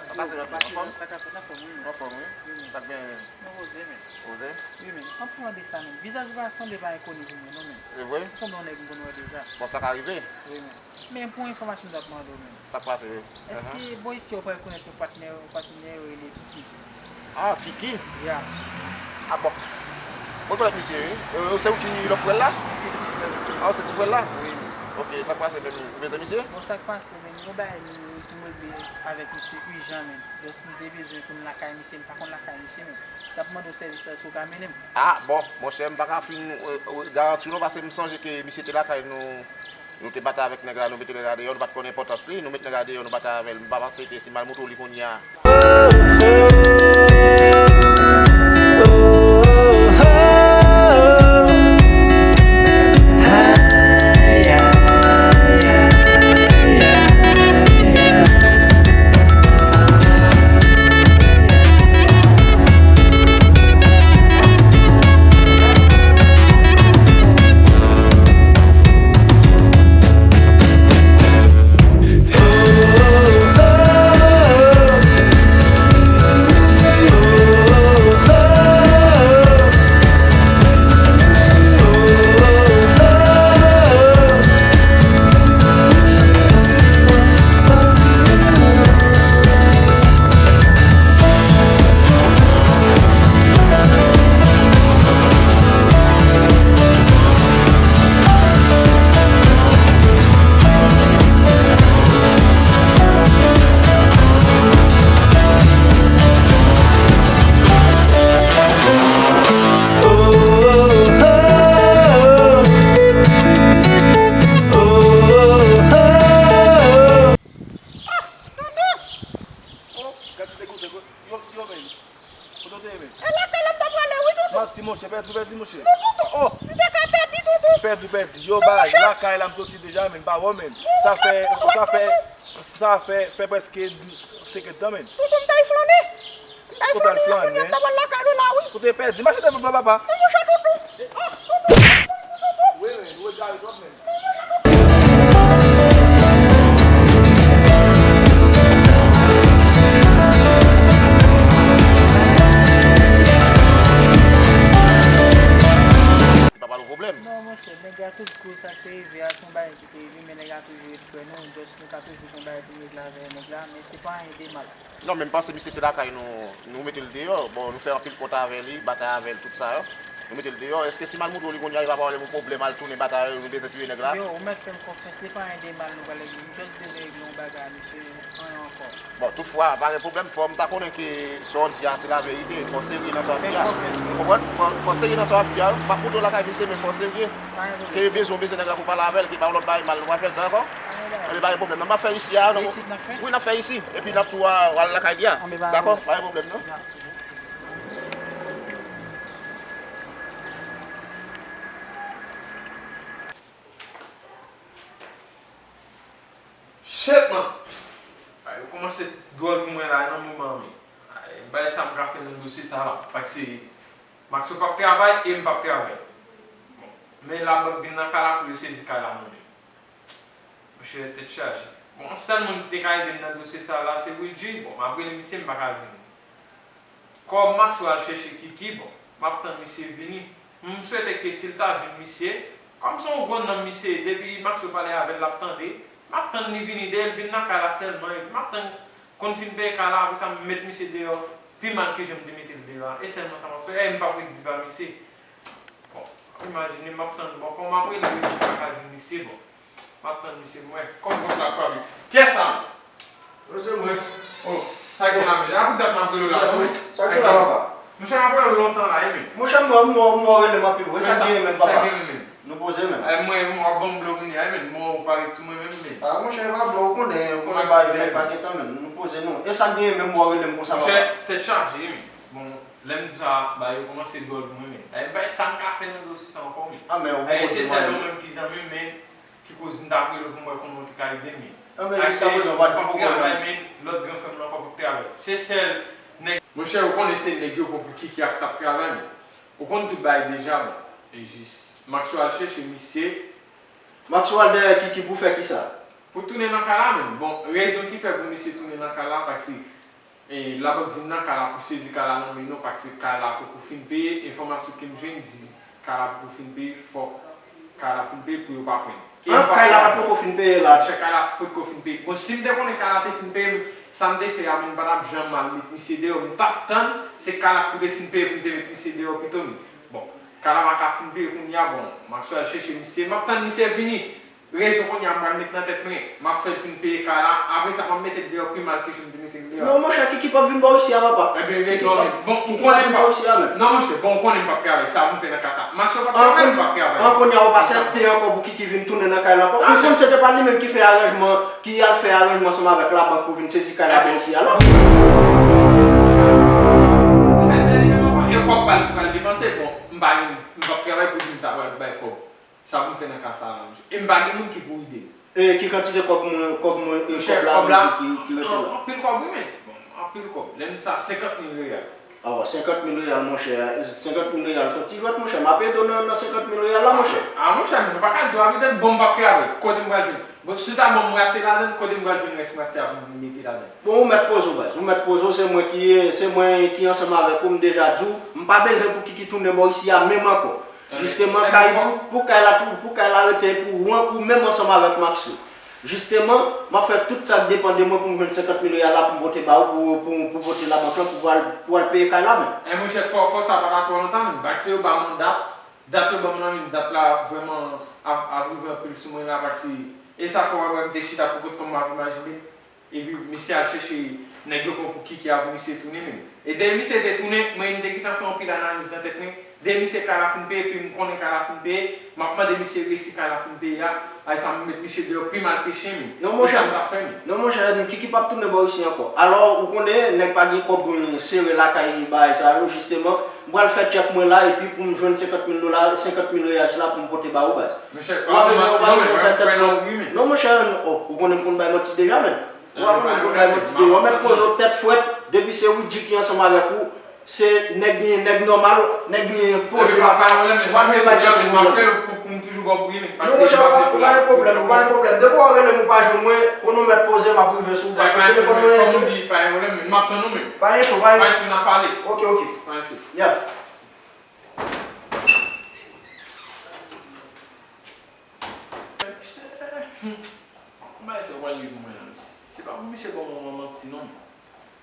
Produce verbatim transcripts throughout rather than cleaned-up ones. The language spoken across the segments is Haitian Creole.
Sa pase, mèt mwen, anfòm? Sa ka fèt, anfòm, wi. Anfòm, wi. Wi, men. Sa k gen? Mwen poze, men. Poze? Wi, men. An palan de sa, men. Vizaj ou pa sanble pa enkoni pou mwen, non, men. E vre? Ou sanble yon nèg m konn wè deja. Bon, sa ka rive. Wi, men. Men pou enfòmasyon m t ap mande w, men. Sa k pase, wi? Èske bò isi a ou pa rekonèt yon patnè, yon patnè yo rele Kiki? Ah, Kiki? Ya. Ah, bon. Mwen konèt misye, wi. Euh, se ou ki lòt frè l la? Se ti frè l, misye. Ah, se ti frè l la? Wi, men. Ok, sa k pase menm? Ou bezwen misye? Bon, sa k pase, men, yon bagay nou, pou m regle avèk misye ijan, men. Just m te bezwen pou m lakay misye, m pa konn lakay misye, men. T ap mande w sèvis la, si w ka mennen m. Ah, bon, monchè, m pa ka fin, euh, euh, garanti w non, paske m sonje ke misye te lakay nou, nou te batay avèk nèg la, nou mete nèg la deyò, nou pa t konn enpòtans li, nou met nèg la deyò, nou batay avè l, m pa panse ke si m al montre w li kounye a. Oh, gad ti degoute, yo, yo, men. Kote w te ye, men? E lakay la m ta prale, wi, tonton. Manti, monchè, pèdi, pèdi, monchè. Non, tonton. Oh! M te ka pèdi, tonton. Pèdi, pèdi. Yo, bay, lakay la m soti deja, men, m pa wè w, men. Sa fè, sa fè, sa fè, fè prèske senkant tan, men. Tonton, m t al flannen. M t al flannen, m t al lakay nou la, wi. Kote w pèdi? Mache devan papa. Non, monchè, tonton. Oh, tonton. Wi, men, nou egare twòp, men. Li pa ba nou pwoblèm. Non, monchè, nèg la tout kou sa k te rive a, se yon bagay ki te rive, men nèg la toujou ret frè nou, just nou ka toujou gen yon bagay pou n regle avè nèg la, men se pa anyen de mal. Non, men m panse misye te lakay nou, nou mete l deyò. Bon, nou fè anpil kont avè li, batay avè l, tout sa yo. Nou mete l deyò. Èske si m al montre w li kounye a, li pa ba w yon pwoblèm, al tounen batay yo, nou bezwen touye nèg la? Yo, ou mèt fè m konfyans, se pa anyen de mal nou pral regle. M just bezwen regle yon bagay a misye, anyen ankò. Bon, toutfwa, pa gen pwoblèm, fò m ta konnen ke sa w di a se laverite, fò w serye nan sa w ap di a. Ou konprann? Fò, fò w serye nan sa w ap di a. M ap montre w lakay misye, men fò w serye. Ke bezwen w bezwen nèg la pou w pale avè l, ke pa yon lòt bagay mal nou pral fè l, dakò? Anben, pa gen pwoblèm. N ap fè isi a, non? Se isit n ap fè? Wi, n ap fè isi. Epi n ap tou al lakay li a. Anben, pa gen pwoblèm. Dakò? Pa gen pwoblèm, non? Ya. Shit, man! Ay, yo kòmanse dwòl pou mwen la, nan moman, men. Ay, bay sa m ka fè nan dosye sa la, pa t serye. Maxo p ap travay e m p ap travay. Bon, men labank vin nan kay la pou yo sezi kay la, mwen menm. Monchè, tèt chaje. Bon, sèl moun ki te ka ede m nan dosye sa la, se Wilgy. Bon, m ap rele misye, m pa ka jwenn li. Kòm Maxwell al chèche Kiki, bon, m ap tann misye vini. M swete ke si l ta jwenn misye, kòm se yon gwo nonm misye ye, depi Maxwell pale avè l, l ap tande, m ap tann li vini, dèyè l vin nan kay la sèlman, epi m ap tann konn fin peye kay la, apre sa, m met misye deyò pi mal ke jan m te mete l deyò a. E sèlman sa m ap fè, e m p ap ret viv a misye. Bon, imajine, m ap tann, bon, kòm m ap rele, rele, m pa ka jwenn misye, bon. M ap tann misye, m wè kòman zòt la frape. Kiyès sa? Yo, se mwen. Oh, sa gen la, men. Apre dat m ap rele w la, wi. Sa gen la, papa? Monchè, m ap rele w lontan la, wi, men. Monchè, m wè, m wè, m wè w rele m anpil, wi. Sa gen menm, papa? Sa gen menm, men. Nou poze menm. Eh, mwen, m ap ban m blo kounye a, wi, men. M wè w parèt sou mwen menm, men. Ah, monchè, e pa blo, ou konnen, ou konnen bagay yo pa gen tan, men. Nou poze, nou. E sa gen menm, m wè w rele m konsa, papa? Monchè, tèt chaje, wi, men. Bon, lè m di sa, bagay yo kòmanse dwòl pou mwen, men. Eh, bagay sa m ka fè nan dosye sa ankò, men. Ah, men ou poko di mwen. Eh, se sèl ou menm ki zanmi m, men. Ki koz m t ap rele w pou m wè kòman w te ka ede m, men. Anben, jiska prezan, w pa t poko travay, men lòt gran frè m nan ankò poko travay. Se sèl nèg. Monchè, ou konnen se nèg yo pran pou Kiki ak t ap travay, men. Ou konn tout bagay deja, bon. E jis, Maxwell al chèche misye. Maxwell al dèyè Kiki pou fè kisa? Pou tounen nan kay la, men. Bon, rezon ki fè pou misye tounen nan kay la, paske E, labank vin nan kay la pou sezi kay la nan men nou, paske kay la poko fin peye. Enfòmasyon ke m jwenn di kay la poko fin peye, fòk kay la fin peye pou yo pa pran l. An, kay la pa t poko fin peye la? Monchè, kay la potko fin peye. Bon, si m te konnen kay la te fin peye, sa m te fè a, men m pa t ap janm al met misye deyò. M t ap tann, se kay la pou te fin peye pou m te met misye deyò pito, men. Bon, kay la pa ka fin peye kounye a, bon, m ap sot al chèche misye, m ap tann misye vini. Rezon kounye a m pral met nan tèt mwen, m ap fè l fin peye kay la, apre sa m ap mete l deyò pi mal ke jan m te mete l deyò. Non, monchè, Kiki p ap vin bò isi a, papa. Ebyen, rezon, men. Bon, ou konnen m p ap. Non, monchè, bon, ou konnen m p ap travay. Sa pou m fè nan ka sa? Maxwell p ap travay, m p ap travay. An, kounye a, ou pa aksepte ankò pou Kiki vin tounen nan kay la ankò. Ou konn se te pa li menm ki fè aranjman, ki al fè aranjman ansanm avèk labank pou vin sezi kay la bò isi a, non? Ou mèt fè li menm ankò. E kòb pa l ki pral depanse, bon, m pa gen, m p ap travay pou di m ta pral bay kòb. Sa pou m fè nan ka sa a, monchè? E m pa gen moun ki pou ede m. E ki kantite kòb mwen, kòb mwen, e kòb la menm ki, ki rete la? Anpil kòb, wi, men. Bon, anpil kòb. Lè m sa, senkant mil reyal. Awa, senkant mil reyal, monchè. Senkant mil reyal, se yon ti jwèt, monchè. M ap ede w nan, nan senkant mil reyal la, monchè. A, monchè, nou pa ka di w ap ede m, bon, m p ap travay. Kote m pral jwenn? Bon, si w ta ban m mwatye ladan l, kote m pral jwenn rès mwatye a pou m mete ladan l? Bon, ou mèt poze w, baz. Ou mèt poze w, se mwen ki, se mwen ki ansanm avèk ou, m deja di w, m pa bezwen pou Kiki tounen bò isi a menm ankò. Jisteman, kay pou, pou kay la, pou, pou kay la rete pou ou an, ou menm ansanm avèk Maxo. Jisteman, m ap fè tout sa k depann de mwen pou m jwenn senkant mil reyal la pou m pote ba ou, pou, pou, pou pote labank lan, pou, pou al, pou al peye kay la menm. E monchè, fò, fò sa pa ta twò lontan menm, paske yo ba m yon dat, dat yo ban m lan menm, dat la vrèman ap, ap rive anpil sou mwen la, paske e sa fè w wè m te chita pou kont kòm m ap imajine. Epi misye al chèche nèg yo pran pou Kiki a pou misye tounen menm. E depi misye te tounen, mwen menm m te gentan fè anpil analiz nan tèt mwen. Depi misye kay la fin peye, epi m konnen kay la fin peye, m ap mande misye resi kay la fin peye a, ay sa m met misye deyò pi mal ke chen menm. Non, monchè. E sa m t ap fè menm. Non, monchè, Kiki p ap tounen bò isi ankò. Alò, ou konnen, nèg pa gen kòb, sere lakay bagay sa yo, jisteman. M pral fè tchèk mwen la, epi pou m jwenn senkant mil dola, senkant mil reyal sila pou m pote ba ou, baz. Monchè, ou pa bezwen, ou pa bezwen fè tèt fò. Non, monchè, oh, ou konnen m konn bay manti deja, men. Ou pa konnen m konn bay manti deja. Ou mèt poze w tèt frèt, depi se Widji ki ansanm avèk ou, se nèg, nèg nòmal, nèg poze, papa. Ou pa mèt bay tèt ou pwoblèm. Non, monchè, ou pa, ou pa gen pwoblèm, ou pa gen pwoblèm. Depi w rele m, ou pa jwenn mwen, konnen w mèt poze, m ap rive sou ou, paske telefòn mwen. Pa gen cho, pa gen cho. Pa gen cho, n ap pale. Ok, ok. Pa gen cho. Yeah. Bagay sa yo pral rive pou mwen la, mesye. Se pa pou misye ban mwen manti non, men.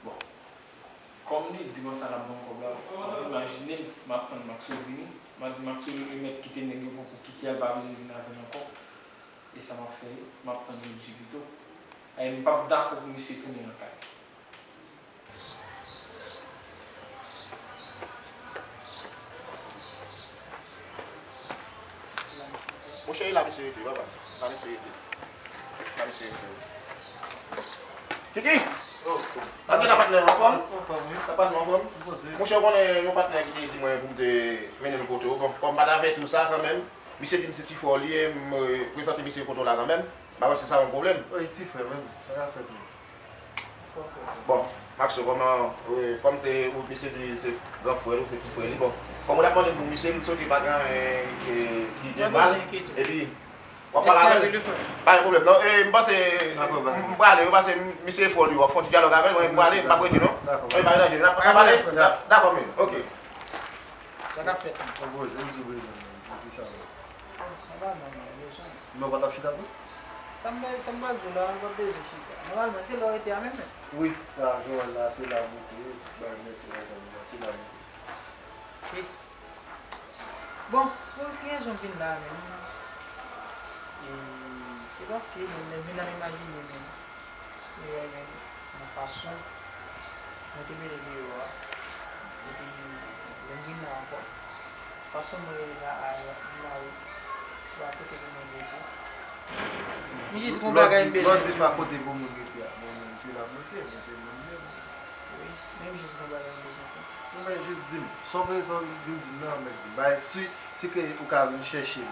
Bon. Kòm li di konsa l ap ban m kòb la, m ap imajine m, m ap tann Maxo vini, m ap di Maxo li mèt kite nèg yo pran pou Kiki a, l pa bezwen vin avè m ankò. E sa m ap fè, m ap tann Widji pito. Ay, m p ap dakò pou misye tounen nan kay. Monchè, e la misye rete, papa. La misye rete. La misye rete. Kiki! Oh, oh. Kòman w ye, patnè, anfòm? Anfòm, wi. Sa pase, anfòm? Monchè, ou konnen yon patnè ki te di mwen pou m te mennen nou kote w. Bon, kòm m pa t avèti w sa kanmenm, misye di m se ti frè w li ye, m, eh, prezante misye kote w la kanmenm. M pa panse sa yon pwoblèm. Wi, ti frè, men sa ka fèt, wi. Bon, Maxo, kòman, eh, kòm se ou, misye di se gran frè l ou, se ti frè li, bon, kòm ou t ap mande pou misye, m swete pa gen anyen ki, ki de mal. Epi, W ap pale avè l? Pa gen pwoblèm non. E, m panse, m prale, m panse misye fò li, w ap fè yon ti dyalòg avè l, mwen m prale, m p ap rete non. Mwen pa ranje, n ap pale? Dakò, men, ok. Sa k ap fèt? Konpoze, m di w bezwen mwen, pou ki sa menm? Ah, nòmalman, mwen bezwen. Men w pa t ap chita tou? Sa m, sa m pral di w la, ou p ap bezwen chita. Nòmalman, se la w rete a menm, menm. Wi, sa, Joel la, se la m rete, bay nèt yo ansanm la, se la m rete. Ok. Bon, pou ki rezon m vin la menm? E se paske mwen menm vin nan imajine menm. Mwen wè menm nan fason mwen te mennen deyò a. Epi lè m vin la ankò, fason mwen rele la a, m la wè se pa kote pou mwen rete. M jis gon bagay m bezwen di. Lè w di pa kote pou moun rete a, mwen menm se la m rete, men se mwen menm. Wi, men m jis gon bagay m bezwen fè. Non, men jis di m. Sa w vle, sa w vin di m nan, men di m. Bagay, si, si ke ou ka vin chèche m,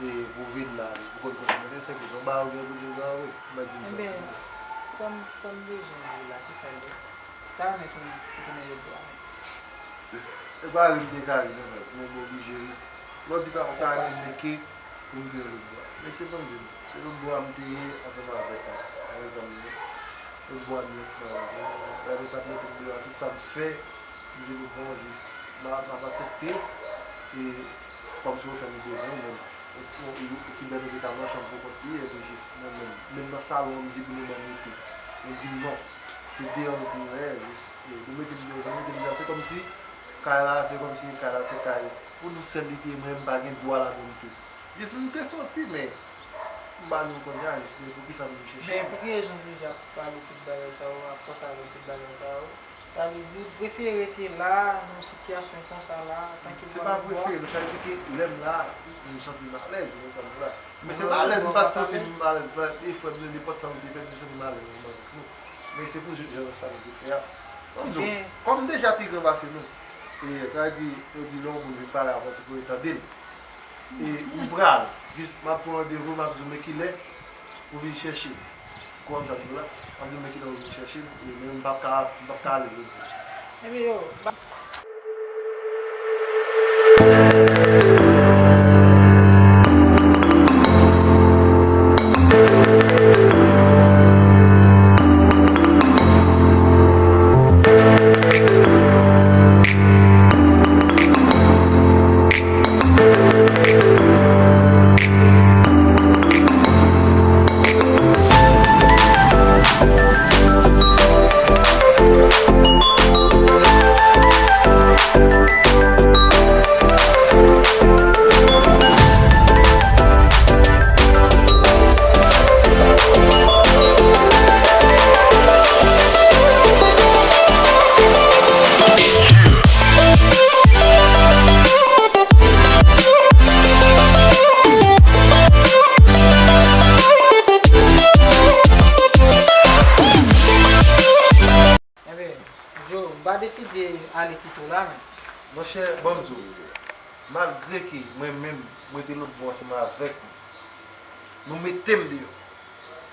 e, pou vin la, pou konn kote mwen te, se ke se yon bagay ou gen pou di m nan, wi. Men di m sa w di m. Sa m, sa m bezwen di la, ki sa l ye? Ta renmen tounen, tounen lòt bò a. E pa ri m te ka ri, non, baz, men m oblije ri. Lè w di pa, ou ta renmen ke pou m te yon lòt bò a. Men se bon Dye, se lòt bò a m te ye ansanm avèk, avèk zanmi m yo. Lòt bò a nou ansanm avèk yo. Lè nou t ap mete m deyò a, tout sa m fè, m di nou bon, jis, m a, m ap aksepte, e kòmsi ou fè m bezwen, men ou, ou, ou, ou ki bèl ou te ka nan chanm pou kont li, epi jis, mwen menm, menm nan salon an, m di pou nou ban m rete. Yo di m non, se deyò nou pou nou ye, jis, e, nou mete m deyò, nou mete m deyò, se kòmsi, kay la, se kòmsi kay la, se kay pou nou sèl li te ye, mwen, m pa gen dwa ladan l tou. Jis m te soti, men m ba nou l kounye a, jis, men poukisa m vin chèche l? Men pou ki rezon w toujou ap pale tout bagay sa yo, ap fòse avè tout bagay sa yo? Sa vle di, ou prefere rete la, nan yon sitiyasyon konsa la, antanke bò a? Se pa prefere, men sa vle di ke lè m la, m santi m alèz, ou konprann m la. Men se pa alèz, m pa t santi m alèz. E frè m yo, nenpòt sa nou te fè, m te santi m alèz ansanm avèk nou. Men se pou jan sa nou te fè a. Ban m di w, kòm m deja pi gran pase nou, e sa vle di, yo di lè yon moun vin pale avè w, se pou yo tande l. E m pral, jis m ap pran randevou, m ap di w men kilè pou vin chèche m. Ou konprann sa m di w la? M ap di w men kilè pou vin chèche m, e men m p ap ka, m p ap ka ale jodi a. Ebyen, yo, ba- Ebyen, Joe, m pa deside ale kite w la, men. Monchè, ban m di w, malgre ke mwen menm, mwen te lòt bò ansanm avèk ou, nou mete m deyò.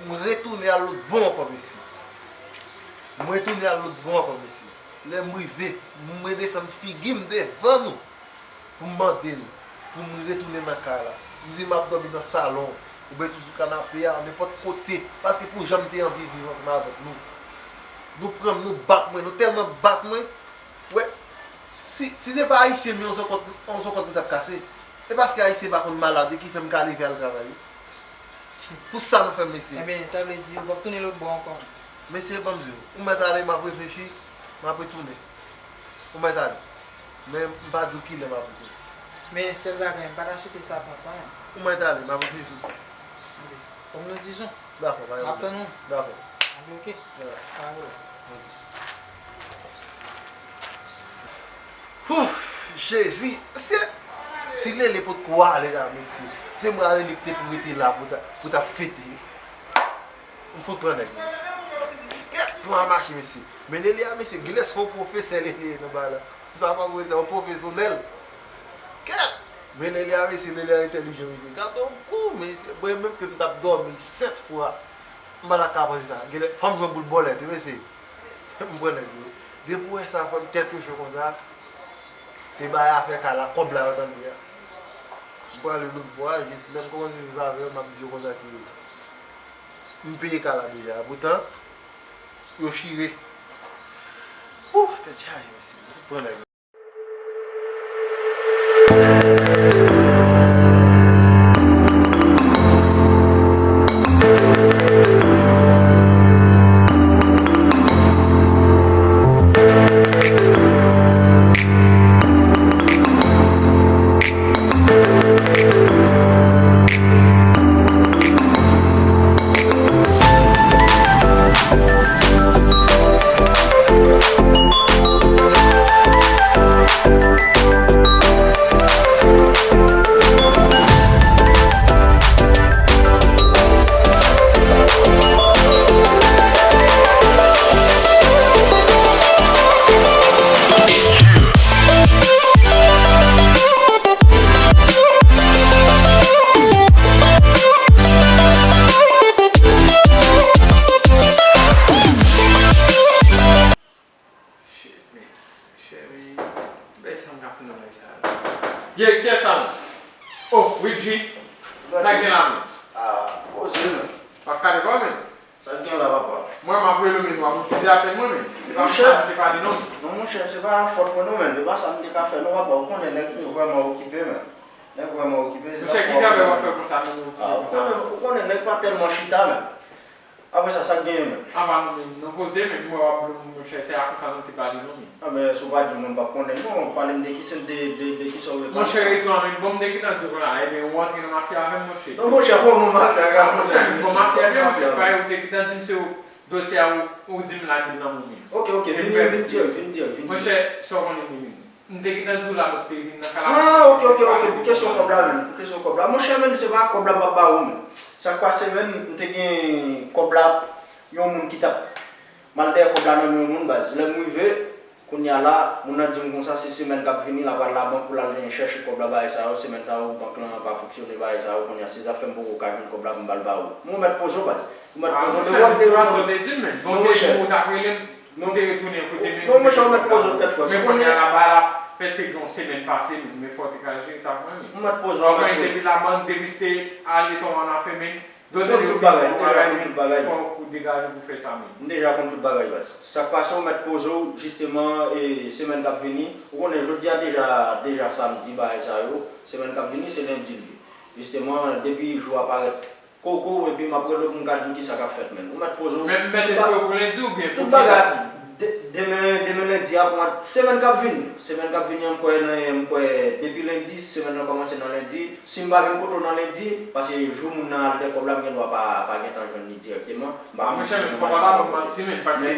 M retounen al lòt bò ankò, mesye. M retounen al lòt bò ankò, mesye. Lè m rive, mwen desann figi m devan nou pou m mande n, pou m retounen nan kay la. M di m ap dòmi nan salon, oubyen tou sou kanape a, nenpòt kote, paske pou jan m te anvi viv ansanm avèk nou. Nou pran m, nou bat mwen, nou tèlman bat mwen, wè, si, si se pa Ayisyen m yo, yon zòkòt, yon zòkòt m t ap kase. E paske Ayisyen pa konn malad, e ki fè m ka leve al travay wi. Pou sa nou fè m, mesye. Ebyen, sa vle di ou p ap tounen lòt bò ankò. Mesye, ban m di w, ou mèt ale, m ap reflechi, m ap retounen. Ou mèt ale. Men m pa di w kilè m ap retounen. Men sèl bagay, m pa ta swete sa pran tan. Ou mèt ale, m ap reflechi sou sa. Ok. Kòm nou dizon. Dakò, pa gen pwoblèm. M ap tann ou. Dakò. Anben, ok. Dakò. Pa gen pwoblèm. Ok. Ouf, Jezi, mesye, si Lele potko ale la, mesye, se mwen a Lele ki te pou rete la pou ta, pou ta fete. M fout pran nèg, mesye. Kèt, plan mache, mesye. Men Lele a, mesye, genlè se yon pwofesè Lele ye nan bagay la. Sa pa pou rete yon pwofesyonèl. Kèt, men Lele a, mesye, Lele a entèlijan, mesye. Gade yon kou, mesye. Mwen menm ke m t ap dòmi sèt fwa, m pa ta ka panse sa. Genlè, fò m jwenn boul bòlèt, wi, mesye. M pran nèg yo. Depi w wè sa, frè m, kèk jou konsa, se bay afè kay la, kòb la yo tande a. M prale Louvbwa, jis lè m kòmanse viv avè yo, m ap di yo konsa ke m peye ka la deja. Poutan, yo chire. Ouf, tèt chaje, mesye. M fout pran nèg. Shit, men, cheri, bèl sa m ka fè nan lè sa la. Ye, kiyès sa, non? Oh, Widji. Sa k gen la, men? Ah, poze, men. W ap kale kò, men? Sa k gen la, papa? Mwen, m ap rele w, men w ap refize apèl mwen, men. Se pa konsa m te pale, non. Non, monchè, se pa fòt mwen, non, men. Se pa sa m te ka fè, non, papa. Ou konnen nèg yo vrèman okipe, men. Nèg vrèman okipe, se sa. Monchè, ki travay w ap fè konsa, non, okipe konsa? Ah, ou konnen, ou konnen nèg pa tèlman chita, men. Apre sa, sa k genyen menm? Anba nou menm, nou poze, men m wè w ap blo m, monchè, se a konsa nou te pale, non, men. Ah, men si w pa di m, mwen m p ap konnen, non, pale m de ki se, de, de, de kisa w vle pale. Monchè, rezon an, men bon, m te gentan di w konnya, ebyen, ou antre nan mafya avè m, monchè. Non, monchè, kòman mafya ka... Ah, monchè, men bon, mafya byen, monchè, paske ou te gentan di m se dosye a ou, ou di m lage l nan men w. Ok, ok, vin, vin, vin dirèk, vin dirèk, vin dirèk. Monchè, sa w konnen, men, men. M te gentan di w la, m te vin nan kay la. Ah, ok, ok, ok, pou kesyon kòb la menm, pou kesyon kòb la. Monchè, menm se pa kòb la m ap ba ou menm. Sa k pase menm, m te gen kòb la, yon moun ki t ap, m al dèyè kòb la nan men yon moun, baz. Lè m rive, kounye a la, moun nan di m konsa, se semèn k ap vini, l ap al labank pou l al chèche kòb la, bagay sa yo, semèn sa yo, bank lan pa fonksyone, bagay sa yo, kounye a, se zafè m poko ka jwenn kòb la pou m ba l ba ou. Men ou mèt poze w, baz. Ou mèt poze w. Ah, monchè, men se pa sa w te di m, men. Bon, te di m ou t ap rele m. Nou te retounen kote men... Non, monchè, ou mèt poze w tèt frè. Men kounye a la, bagay la prèske gen yon semèn pase, men, men fò w te ka jere sa pou mwen, men. Ou mèt poze w, ou mèt poze w. Depi labank, depi se te ale ton an afè, men, m konn tout bagay, m deja konn tout bagay. Fò w degaje pou fè sa, men. M deja konn tout bagay, baz. Sa k pase, ou mèt poze w, jisteman, e, semèn k ap vini. Ou konnen, jodi a deja, deja samdi, bagay sa yo. Semèn k ap vini, se lendi l ye. Jisteman, depi jou a parèt, koko, epi m ap rele w pou m ka di w kisa k ap fèt, menm. Ou mèt poze w. Men m mèt espere w pou lendi oubyen pou ki dat? Tout bagay, de-, demen, demen lendi a, pou mwen, semèn k ap vini, semèn k ap vini an, m kwè nan, m kwè depi lendi, semèn nan kòmanse nan lendi. Si m pa vin kote w nan lendi, paske jou moun nan al dèyè kòb la, m gen dwa pa, pa gentan jwenn li dirèkteman. M pa konn si se nan maten. Ah, monchè, men fò pa ba m manti, men, paske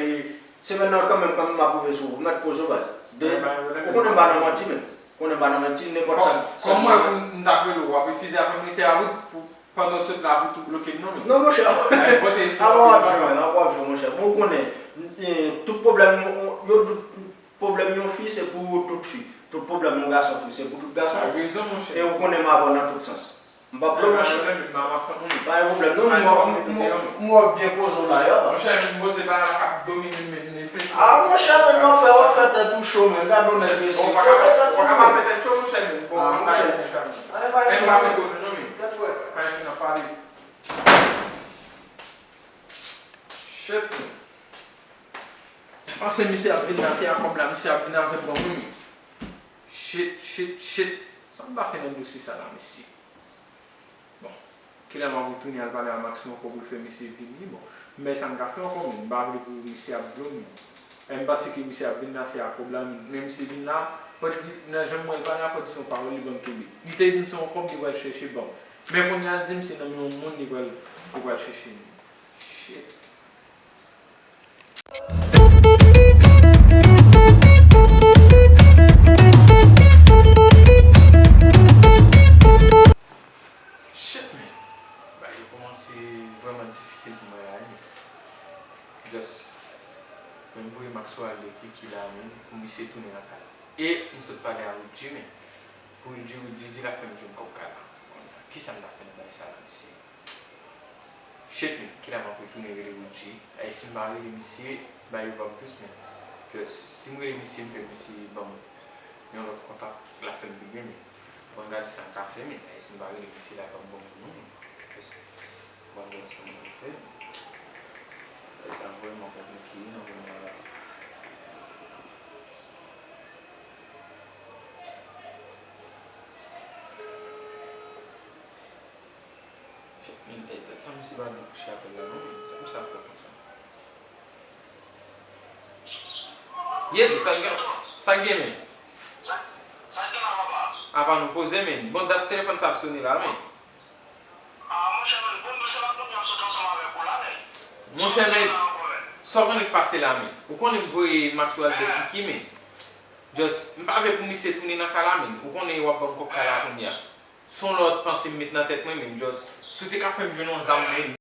semèn nan kanmenm, kanmenm, m ap rive sou ou. Ou mèt poze w, baz. Ou konnen m pa nan manti, men. Ou konnen m pa nan manti, nenpòt sa. Kòm mwen, m t ap rele w, w ap refize apèl mwen, se a wi, pou, pandan w sot la, pou tou bloke m, non, men. Non, monchè. Apa w ap jwe, apa w ap jwe, monchè. Bon, ou konnen, e, tout pwoblèm, yo, yo, pwoblèm yon fi, se pou tout fi. Tout pwoblèm yon gason tou, se pou tout gason. Ou gen rezon, monchè. E ou konnen m avè w nan tout sans. M p ap pran, monchè. Pa gen pwoblèm, non, m wè w byen poze w la, ya. Monchè, m poze bagay la k ap domine m, men m reflechi. Ah, monchè, men w ap fè, w ap fè tèt ou cho, men gade yon nèg, mesye. Poze tèt ou, men. Ah, monchè. Tèt frè. Shit. Panse misye ap vin la, se a kòb la, misye ap vin avè l ban mwen, men. Shit, shit, shit. Sa m pa fè nan dosye sa la, mesye? Bon, kilè m ap retounen al pale a Maxo ankò pou l fè misye vini? Bon, m wè sa m ka fè ankò, men m pa vle pou misye ap blo m. E m panse ke misye ap vin la, se a kòb la, men, men misye vin la, fò di, nan jan m wè l pale a, fò di se yon pawòl li ban m kenbe. Li te di m se yon kòb li pral chèche ban m. Men kounye a l di m se nan men yon moun li pral, li pral chèche li. Shit. Shit, man. Bagay yo kòmanse vrèman difisil pou mwen la, wi. Just, men m voye Maxo ale Kiki la, men, pou misye tounen nan kay la. E m sot pale a Widji, men, pou Widji, Widji di l ap fè m jwenn kòb kay la. Kounye a, kisa m ta fè nan bagay sa la, mesye? Shit, men, kilè m ap retounen rele Widji? Ay, si m pa rele misye, bagay yo p ap dous, men. Just, si m rele misye, m fè misye ban m yon lòt kontak, l ap fè m pi byen, men. Bon, gade sa m ka fè, men, e si m pa rele misye la, pa m bon moun, non, men. Bon, bon, sa m ka fè. E sa vrèman konplike, nan moman la. Shit, men, e, sa misye pa gen kouche apèl la, non, men. Sa misye ap fè konsa? Jezi, sa k gen, sa k gen, men? Apa nou poze, men. Bon, dat telefòn sa ap sone la, men. Monchè, men, sa w konnen k pase la, men? Ou konnen m voye Maxwell de Kiki, men. Just, m pa vle pou misye tounen nan kay la, men. Ou konnen w ap ban m kòb kay la kounye a. Se yon lòt panse m met nan tèt mwen, men. Just, si w te ka fè m jwenn yon zam, men.